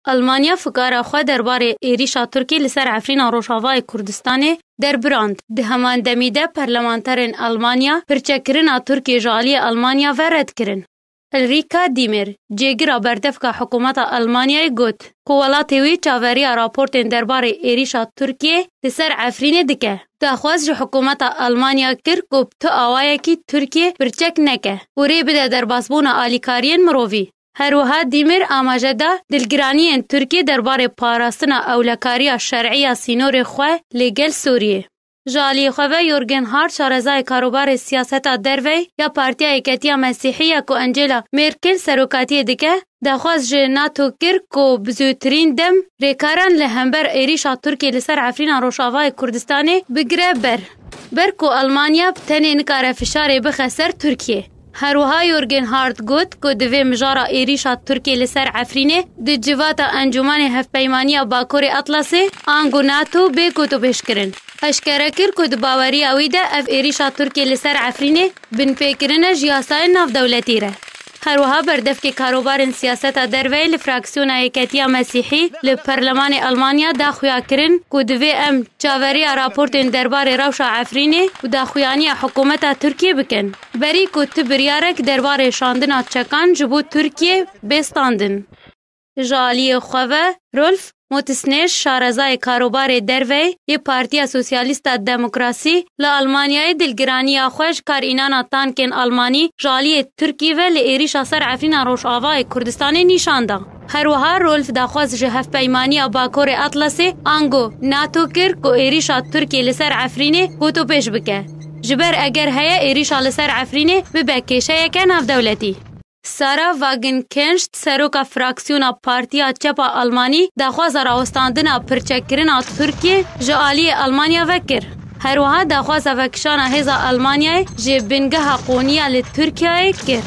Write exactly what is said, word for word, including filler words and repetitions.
Almanya fikara xwe derbarê êrîşa Tirkiyê li ser Efrîna Rojavayê Kurdistanê derbirand. Di heman demî de parlamenterên Almanya pirçekirina Tirkiyê ji aliyê Almanya ve red kirin. Ulrika Dimir, cêgira berdevka hikûmeta Almanyayê got ku welatê wî çaveriya raportên derbarê êrîşa Tirkiyê li ser Efrînê dike. Daxwaz ji hikûmeta Almanya kir ku bi tu awayekî Tirkiye pirçek neke û rê bide derbasbûna alîkariyên mirovî. Her wiha Dimir amaje da dilgiraniyên Tirkiye derbarê parastina ewlekariya şer'î ya sînorê xwe lê gel Sûriyê. Ji aliyê xwe ve Jürgen Hart, şarezayê karobarê siyaseta derve ya Partiya Yeketiya Mesîhî ya ku Angela Merkel serokatiyê dike, daxwaz ji NATO kir ku bi zûtirîn dem rêkaran li hember êrîşa Tirkiyê li ser Efrîna Rojavayê Kurdistanê bigire ber. Ber ku Almanya bi tenê nikare fişarê bixe ser Tirkiyê. Her wiha Jürgen Hart got ku divê mijara êrîşa Tirkiyê li ser Efrînê di civata Encûmenê Hevpeymaniya Bakurê Atlasê ango NATO bê gotûbêjkirin. Eşkere kir ku di baweriya wî de ev êrîşa Tirkiyê li ser Efrînê binpêkirin e ji yasayên navdewletî re. Her wiha berdevkê karobarên siyaseta derveyê li fraksiyona Yeketiya Mesîhî li Perlemanê Almanya da xuya kirin ku divê em çaveriya raportên derbarê rewşa Efrînê û daxuyaniya hikûmeta Tirkiyê bikin, berî ku tu biryarek derbarê şandina çekan ji bo Tirkiyê bê standin. Ji aliyê xwe ve Rolf Mützenich, şarezayê karobarê derve yê Partiya Sosyalîst a Demokrasî li Almanyayê, dilgiraniya xwe ji karînana tankên almanî ji aliyê Tirkî ve li êrîşa ser Efrîna Rojavayê Kurdistanê nîşan da. Her wiha Rolf daxwaz ji Hevpeymaniya Bakurê Atlasê ango NATO kir ku êrîşa Tirkiyê li ser Efrînê gotûbêj bike. Ji ber eger heye êrîşa li ser Efrînê bibe kêşeyeke navdewletî. Sara Wagenknecht, seroka fraksiyona Partiya Çep a Almanî, daxwaza rawestandina pirçekkirina Tirkiyê ji aliyê Almanya ve kir. Her wiha daxwaza vekişana hêza Almanyayê ji bingeha qûniya li Tirkiyeyê kir.